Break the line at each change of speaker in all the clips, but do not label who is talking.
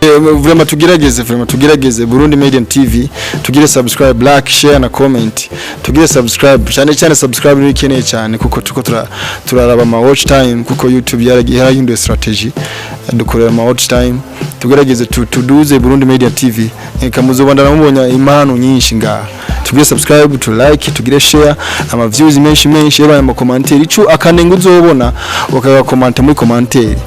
Vraiment tugerageze, vraiment tugerageze. Burundi Media TV, tugire subscribe, like, share na comment. Tugire subscribe cyane cyane, subscribe ni ikeneye cyane kuko tuko turaraba ama watch time, kuko YouTube yaragiye yarahinduye strategy, dukorera ama watch time. Tugerageze tuduze Burundi Media TV. Eka muzobandana mubonye impano nyinshi ngaha. Tugire subscribe, to like, tugire share, ama views menshi menshi, yabaye ama commentaire, ico akanenga uzobona ukaba comment muri commentaire.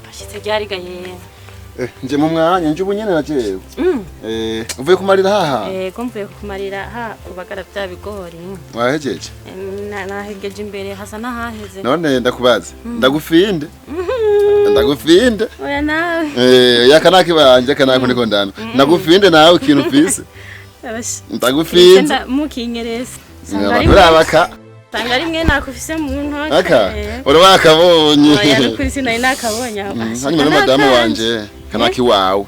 Bashitse ryari ga yewe?
Nje mu mwanya, nje ubu nyene najewe. Uvuye kumarira haha?
Yego, mvuye kumarira ha kubagara bya bigori.
Wahejeje?
Nahegeje imbere hasa n'ahaheze.
None ndakubaza, ndagufinde, ndagufinde?
Oya nawe.
Yaka naki banje kanako ndiko ndana ndagufinde nawe ikintu ufise.
Abasha.
Ndagufinde.
Mukinyereza. Sanga ari
Urabaka.
Sanga ari mwe nakufise mu ntoke.
Aka uri wakabonye?
Oya, nukuri sinari nakabonye aho. Asha,
Hanyuma na madamu
kanakanje.
wanje kanaki wawe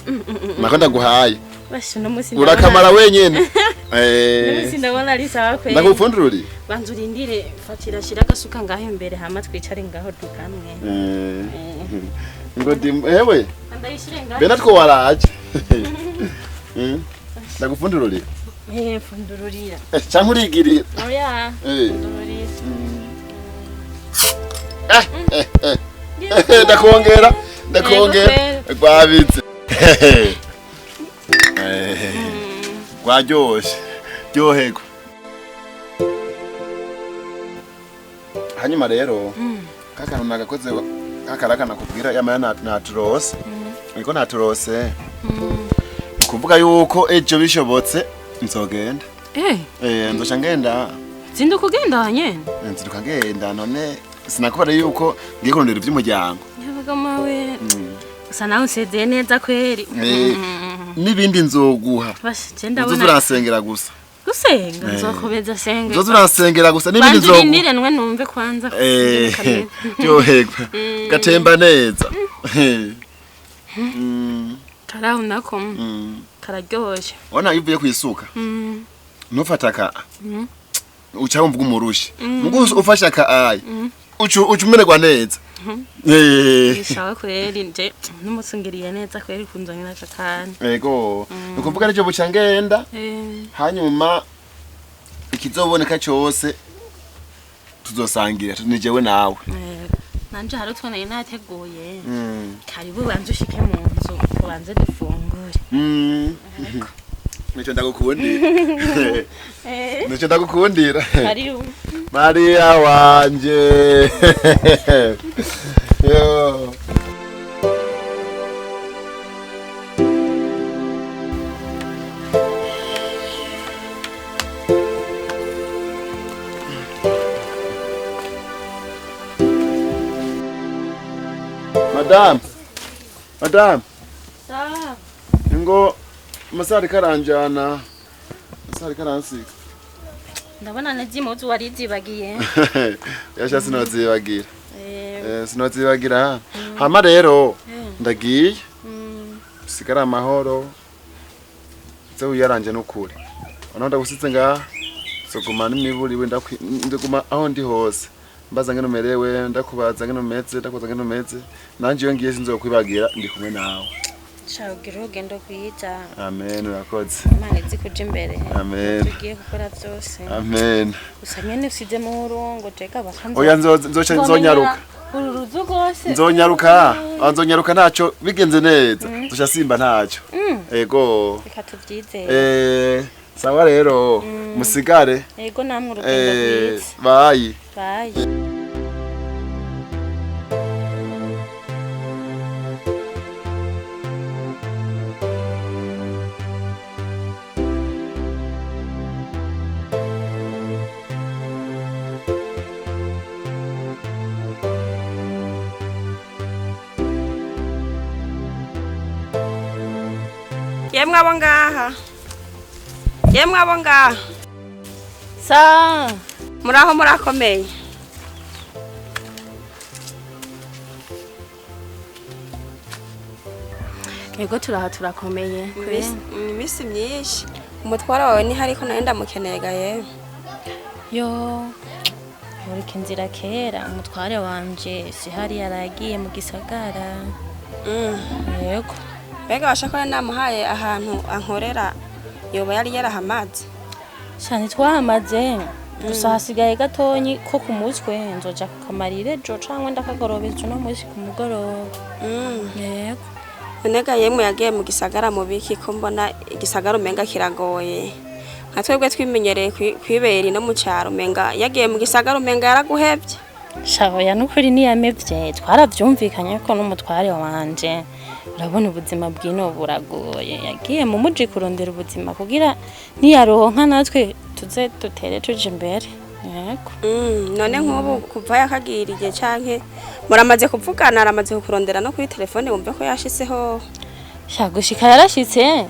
nako ndaguhaye.
Basha, uno munsi
Urakamara wenyene.
Uno munsi ndabona ari sawa kweli.
Ndagupfundururi.
Banza urindire, fatira shira agasuka ngaho imbere hama twicare ngaho dukamwe.
Ngo dim ewe.
Ndayishire ngaho.
Bena two waraje. Ndagupfundururi.
Fundururira.
Canke urigirira?
Oya. Fundururira.
Ndakongera, ndakongera.
Yego.
Rwabitse. Rwaryoshe, ryoherwa. Hanyuma rero kakantu nagakoze kakaraka nakubwira yamara naturose niko naturose kuvuga yuko ejo bishobotse nzogenda. Nzoca ngenda.
Zinduka ugenda hanyene.
Nziruka ngenda, none sinakubara yuko ngiye kurondera ivy'umuryango.
Yabaga mawe. Gusa nawe unsezeye neza kweri.
N'ibindi nzoguha.
Basha, je
Uzoza
ndabona.
uransengera gusa.
Gusenga nzokomeza senge.
Uzoza uransengera gusa n'ibindi
Banza
nzoguha.
urindire nwe numve kwanza.
Ryoherwa, gatemba neza.
Karaho nako kararyoshe.
Wana iyo uvuye kwisuka ntufata ka uca wumva umurushe, mugu ufashe aka ayi uca umererwa neza.
Sawa kweri, nje n'umusungiriye neza kweri kunzanira aka kantu.
Ego, ni ukuvuga aricyo buca ngenda. Hanyuma ikizoboneka cyose tuzosangira ni jewe nawe.
Nanje hari utwo nari nateguye. Karibu, banze ushike mu nzu ubanze dufungure.
Nico ndagukundira, nico ndagukundira.
Karibu.
Maria wanje, yo. Madame, madame.
Sawa.
Ngo amasari karanjana, amasari karansiga.
Ndabona n'impuzu warizibagiye.
Yasha, sinozibagira.
Eh.
Sinozibagira. Hama rero ndagiye. Sigara amahoro, ze wiyaranje n'ukuri. Ona ndagusize ngaha, nzoguma n'imiburiwe, ndaguma aho ndi hose mbaza ngene umerewe, ndakubaza ngene umeze, ndakubaza ngene umeze. Nanje iyo ngiye sinzokwibagira, ndi kumwe nawe.
Sha, ugira urugendo rwiza.
Amen, urakoze.
Imana izi kuja imbere.
Amen.
Tugiye gukora byose.
Amen.
Gusa nyene usizemo urungo jeka bakanze.
Oya, nzoca nzonyaruka.
Uru ruzu rwose.
Nzonyaruka. Ah, nzonyaruka ntacyo, bigenze neza nzoca simba ntacyo. Ego.
Reka tubyizere.
Sawa rero, musigare.
Yego, namwe urugendo rwiza.
Bye.
Bye.
Yemwe abo ngaha, yemwe abo ngaha.
Sa.
Muraho, murakomeye?
Yego, turaha, turakomeye.
Iminsi myinshi. Umutwara wawe ni hariko nawe ndamukeneye ga yewe.
Yo, urika inzira kera, umutware wanje si hari, yaragiye mu gisagara. Yego.
Mbega washaka ko namuhaye ahantu ankorera, yoba yari yarahamaze?
Shani, twahamaze, gusa hasigaye gatonyi ko ku mutwe, nzoja kukamarira ejo cangwa ndakagorobeza uno munsi ku mugoroba. Yego.
None ga yemwe, yagiye mu gisagara mu biki, ko mbona igisagara umenga kiragoye? Nka twebwe twimenyereye kwibera ino mu cyaro, umenga yagiye mu gisagara umenga yaraguhevye.
Shahoya, nukuri niyamevye, twaravyumvikanye ko n'umutware wanje, urabona ubuzima bw'ino buragoye, yagiye mu muji kurondera ubuzima kugira niyaronka natwe tuze dutere tuje imbere. Yego.
None nk'ubu kuva yakagiriye canke muramaze kuvugana, aramaze kukurondera no kuri telefone wumve ko yashiseho?
Sha, gushika yarashitse,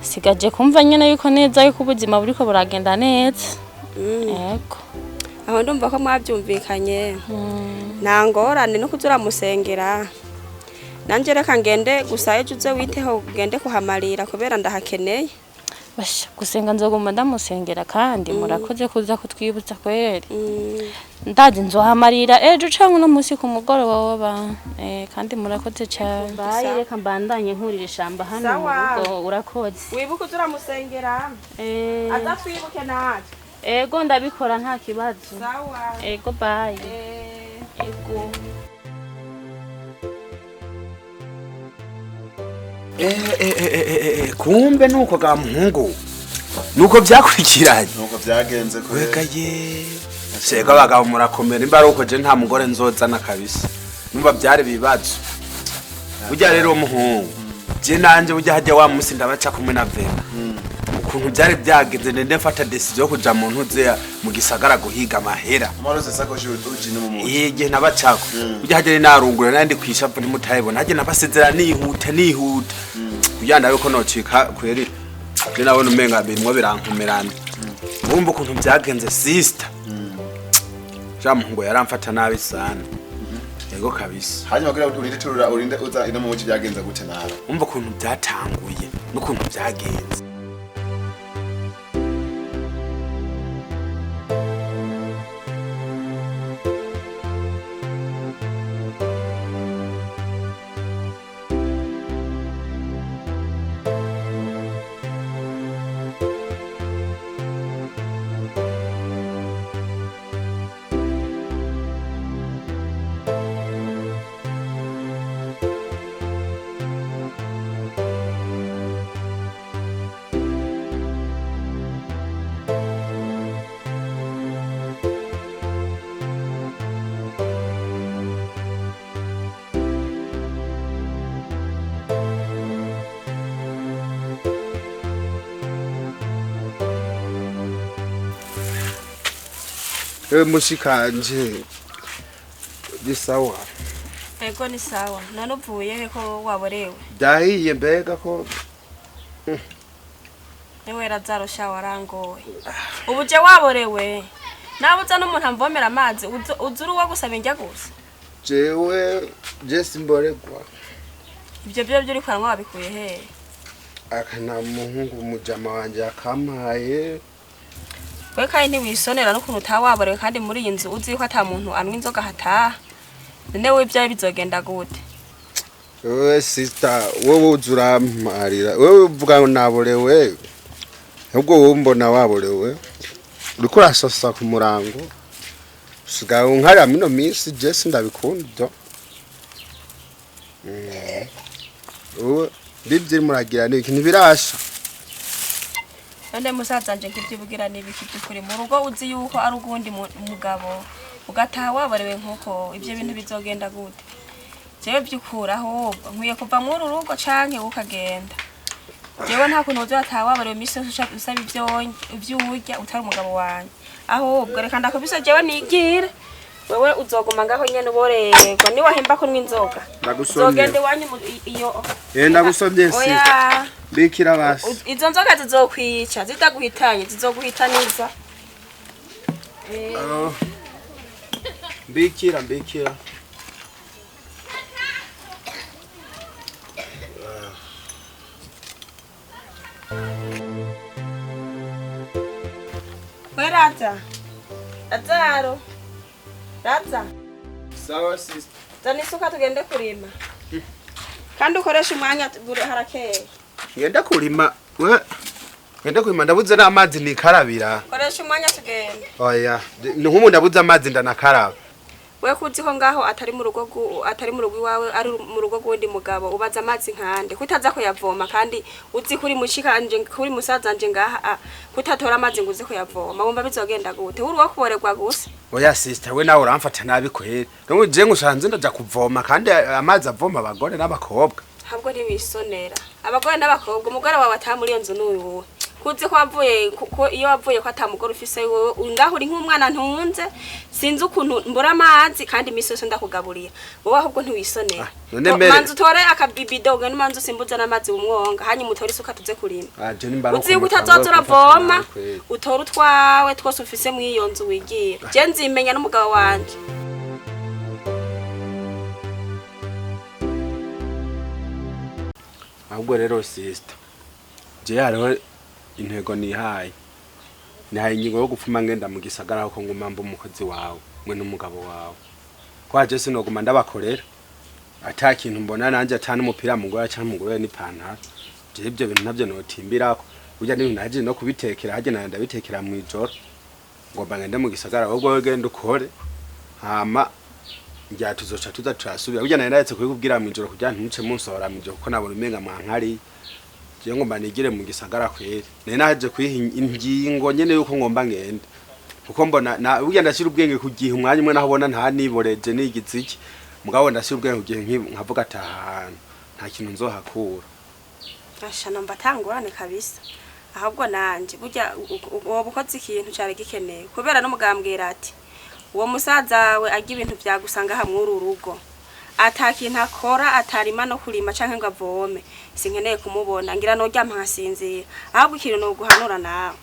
sigaje kumva nyene yuko neza yuko ubuzima buriko buragenda neza. Yego.
Aho ndumva ko mwabyumvikanye, nta ngorane no kuza uramusengera. Nanje reka ngende, gusa ejo uze witeho ugende kuhamarira kubera ndahakeneye.
Basha, gusenga nzoguma ndamusengera, kandi murakoze kuza kutwibutsa kweri. Ndazi nzohamarira ejo canke uno munsi ku mugoroba, kandi murakoze cyane. Bayi, reka mbandanye nkurira ishamba hano mu
Sawa.
rugo. Urakoze.
Wibuke uze uramusengera, aza twibuke natwe.
Ego, ndabikora, nta kibazo.
Sawa.
Ego, bye. Ego.
Kumbe nuko ga muhungu, nuko byakurikiranye.
Nuko byagenze ko.
Wega ye, sega abagabo murakomera. Nimba ari uko, je nta mugore nzozana kabisa. Numva byari bibazo. Burya rero muhungu, je nanje burya hajya wa musi ndabaca kumwe na Vena, ukuntu byari byagenze, ndende mfata decision yo kuja mu ntuze mu gisagara guhiga amahera.
Amaroze sakoshi uji no mu muji.
Igihe nabacako burya hajya narungura nandi kwishavu, ntimutayibona, hajya nabasezera nihuta nihuta kugira ndabe ko nocika kweri. Je nabona umenga birimwo birankomerana. Wumva ukuntu byagenze, sister, ja muhungu yaramfata nabi sana. Yego kabisa.
Hanyuma kugira urinde turura, urinde uza ino mu muji, byagenze gute nawe?
Wumva ukuntu byatanguye n'ukuntu byagenze. Ewe mushikanje, ni sawa?
Ego, ni sawa. None uvuye he ko waborewe?
Dahiye mbega ko.
Niwe Razaro sha, warangoye. Ubu je waborewe, nabuza n'umuntu amvomera amazi, uza uri uwo gusaba indya gusa.
Jewe je simboregwa.
Ibyo byo uri kwaranywa wabikuye he?
Aka nta muhungu, umujama wanje yakampaye.
We kandi ntiwisonera n'ukuntu utawaborewe, kandi muri iyi nzu uzi ko ata muntu anywa inzoga hataha. None we ibyawe bizogenda gute?
Wewe sister, wowe uza uramparira, wewe uvuga ngo naborewe, ahubwo wowe mbona waborewe, uriko urasasa ku murango, usigaye unkarira mino minsi. Je sindabikunda. Wowe ndivyo muragira niki, ntibirasha.
None musaza wanje, nk'ibyo n'ibiki by'ukuri mu rugo uzi yuko ari ugundi mugabo, ugataha waborewe nk'uko, ibyo bintu bizogenda gute? Jewe byukuraho nkwiye kuva muri uru rugo canke ukagenda. Jewe nta kuntu uzataha waborewe imisi yose usaba ivyo urya utari umugabo wanjye. Ahubwo reka ndakubise, jewe nigire, wewe uzoguma ngaho nyene uborerwa niwahimba kunywa inzoga.
Ndagusomye.
Uzogenda iwanyu iyo.
Eh, ndagusomye sister.
Oya.
Bikira basi.
Izo nzoga zizokwica, zitaguhitanye zizoguhitaniza.
Oh. Mbikira, mbikira.
Razaro, Raza,
Sawa sister.
Zana isuka tugende kurima. Kandi ukoresha umwanya harakeye.
Ngenda kurima we. Ngenda kurima ndabuze n'amazi nikarabira.
Koresha umwanya tugende.
Oya, ni nk'umuntu ndabuze amazi ndanakaraba.
We kuzi ko ngaho atari mu rugo atari mu rugo iwawe, ari mu rugo rw'undi mugabo, ubaza amazi nkande kutaza kuyavoma, kandi uzi kuri mushikanje kuri musaza nje ngaha kutatora amazi ngo uze kuyavoma, wumva bizogenda gute? Uri wo kuborerwa gusa.
Oya sister, we nawe uramfata nabi kweri. None je ngusanze ndaja kuvoma kandi amazi avoma abagore n'abakobwa.
Habwo ntiwisonera abagore n'abakobwa, umugore wawe ataha muri iyo nzu n'uyu kuzi ko wavuye ko iyo wavuye ko atamugore ufise, wowe ngaho uri nk'umwana ntunze, sinzi ukuntu mbura amazi kandi imisi yose ndakugaburiye wowe, ahubwo ntiwisonera.
None mere-
Manza utore akabibido ugende umanze usimbuze n'amazi umwonga, hanyuma utore isuka tuze kurima.
Je nimba ari
Uzi yuko
ukuntu
utazoza
utangura kumfata
uravoma,
nabi kweri.
utore utwawe twose ufise mw'iyo nzu wigira, je nzimenya n'umugabo wanje.
Ahubwo rero sister, je hariho intego nihaye. Nihaye ingingo yo gupfuma ngenda mu gisagara, ko nguma mba umukozi wawe mwe n'umugabo wawe. Kwa je sinoguma ndabakorera ata kintu mbona nanje, ata n'umupira mugora canke mugore n'ipantaro. Je ibyo bintu navyo notimbirako. Burya n'ibintu naje no kubitekera haje, naje ndabitekera mw'ijoro. Ngomba ngende mu gisagara, ahubwo wewe genda ukore, hama njya tuzoca tuza turasubira. Burya nari naretse kubikubwira mw'ijoro kugira ntimuce munsohora mw'ijoro, kuko nabona umenga mwankariye. Je ngomba nigire mu gisagara kweri. Nari naje kwiha ingingo nyene yuko ngomba ngende, kuko mbona na burya ndashira ubwenge ku gihe, umwanya umwe naho ubona nta niboreje nigize iki, mugabo ndashira ubwenge ku gihe nkavuga ati ahantu nta kintu nzohakura.
Asha, numva atangurane kabisa. Ahubwo nanje burya woba ukoze ikintu cari gikenewe, kubera n'umugambwira ati uwo musaza we arya ibintu vyagusanga hamwe uru rugo, ata kintu akora, atarima no kurima canke ngo avome, sinkeneye kumubona, ngira noryama nkasinzira. Ahubwo ikintu noguhanura nawe,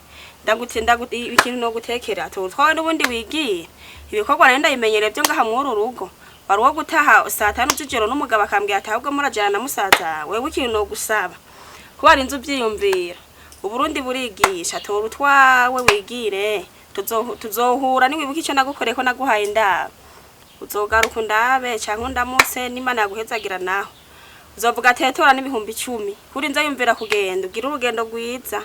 ndagute ndagute ikintu nogutekera, twawe n'ubundi wigiye ibikorwa nari ndabimenyereye byo ngaha mw'uru rugo. Wari uwo gutaha saa 5 z'ijoro n'umugabo akambwira ati ahubwo murajana na musaza wewe. Ikintu nogusaba, kubera inzu uvyiyumvira, Uburundi burigisha, tora utwawe wigire, tuzohura niwibuka ico nagukoreye ko naguhaye indabo, uzogaruka undabe canke undamutse, n'Imana yaguhezagira naho uzovuga ati tora n'10,000 kuri nza yumvira kugenda ugira urugendo rwiza.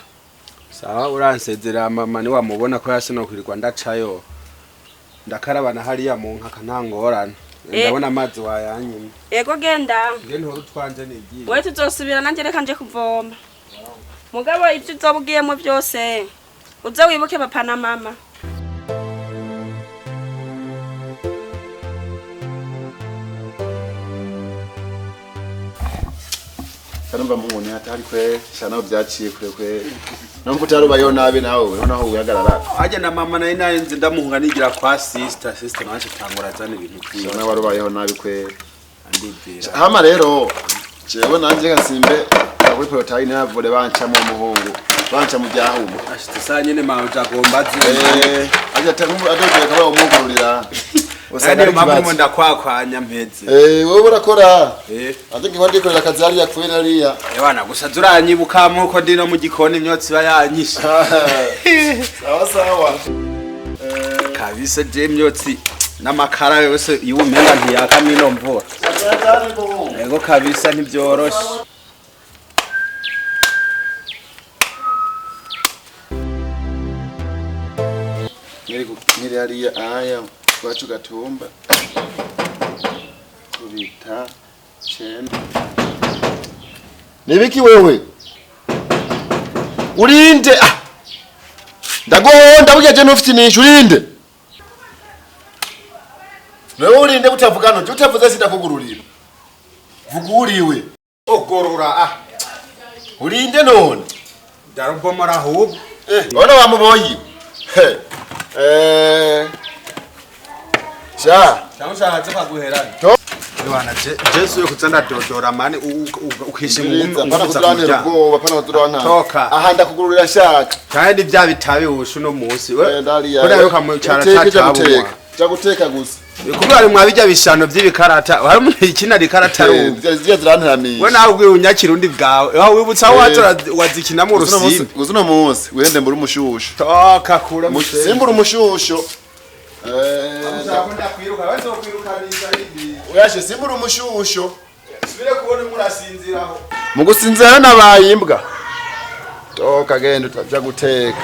Sawa, uransezera mama niwamubona ko yasi nokwirirwa ndacayo, ndakarabana hariya mu nkaka, nta ngorane. Ndabona amazi wayanyimye.
Ego, genda.
Nge ntore utwanje nigiye.
Wewe tuzosubira, nanjye reka nje kuvoma. Mugabo ibyo uzoba ugiyemo byose uze wibuke papa na mama.
Kanumva mungu ni hatari kwe shana byaciye kure kwe. Numva utarubayeho nabi nawe, noneho uhagarara.
Ajya na mama nari narinzi ndamuhunga nigira kwa sister, sister naje tangura azana ibintu byiwe.
Shana warubayeho nabi kwe.
Andibwira.
Hama rero jewe nanje gasimbe kuri portail navure banca mu muhungu, banca mu byahuma.
Ashitse saa nyene mama jagomba azi.
Aje atangu adogeye kaba umugururira. Usanga
niyo
ari
mpamvu ndimo
kibazo.
ndakwakwanya mpeze.
Wewe urakora. Aje ngiye ndikorera akazi hariya kwe nariya.
Ewana gusa zuranyibuka muko ndi no mu gikoni imyotsi iba yanyishe.
Sawa sawa.
Kabisa je imyotsi n'amakara yose iwumenga ntiyaka mino mvura. Ego kabisa ntibyoroshe.
Nkiri hariya aya iwacu gatumba kubita cenda. Nibiki wewe? Urinde, ah! Ndagonda burya je ntufite inishu, urinde. Wewe urinde utavuga no, utavuze sindakugururira. Vuga uriwe.
Ogorora ah.
Urinde none.
Ndarubomora ahubwo.
Ona wamuboyi. He. Sha.
Cyangwa ushaka kaguherana.
To-
Ewana je Jesu yo kuza ndadodora mani ukishima.
Pana kuturanira ubwoba, pana kuturanira.
Toka.
Aha ndakugururira nshaka.
Kandi bya bitabi wushu no munsi.
Eh, ndariya.
Ko nayo kamucara
Uteke, ja
catabu.
guteka. Ja guteka gusa.
Kuba ari mwabijya bishano by'ibikarata. Hari umuntu ikina rikarata
Eh,
rubu.
ziriya ziranteramiye.
We nawe ubwiye unyakirundi bwawe. Aho wibutsa aho watora wazikinamo urusimbi.
Gusa uno munsi wende mbura umushusho.
Toka kura
Simbura umushusho. Eh,
Ndakwiruka bazokwirukaniriza hindi.
Uyashe simbura umushusho.
Subire kubona murasinziraho.
Mu gusinzira nabaye imbwa. Toka genda utaja guteka.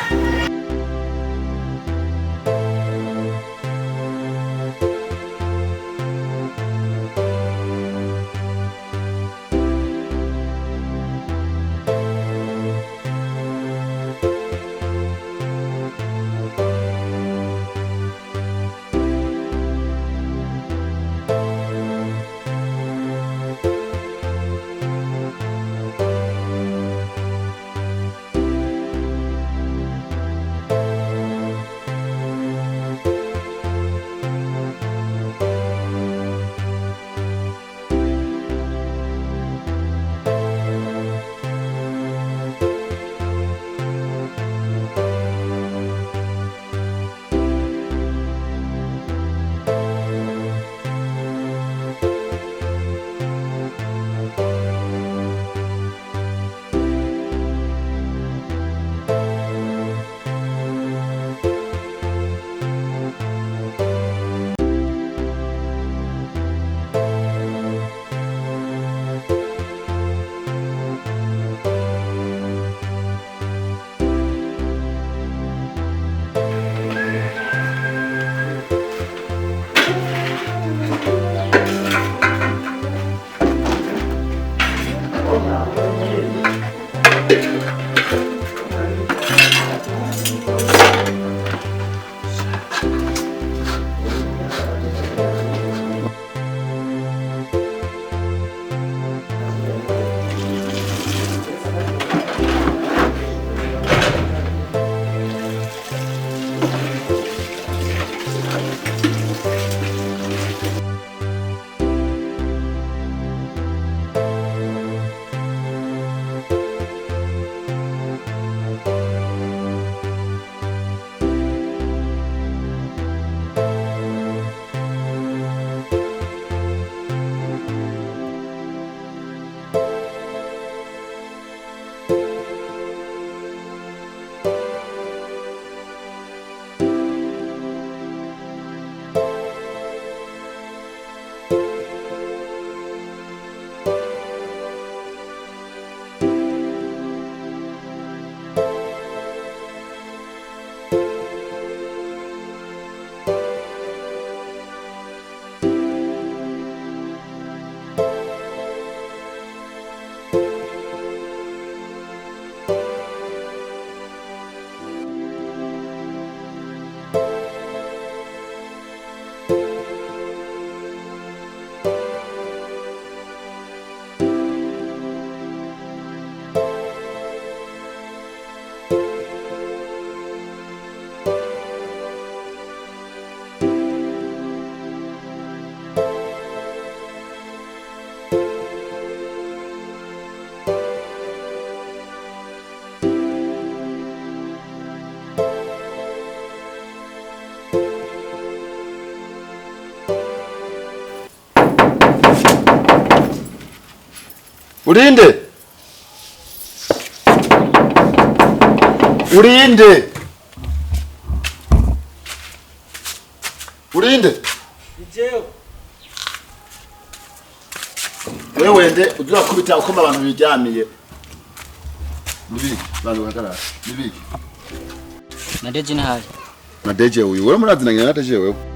Urinde. Urinde. Urinde.
Jewe.
Wewe wende uzurakubita ukoma abantu biryamiye. Nibiki bantu bakarara. Nibiki.
Nadeje nahaye.
Nadeje uyu. Wewe murazinanye na Nadeje wewe.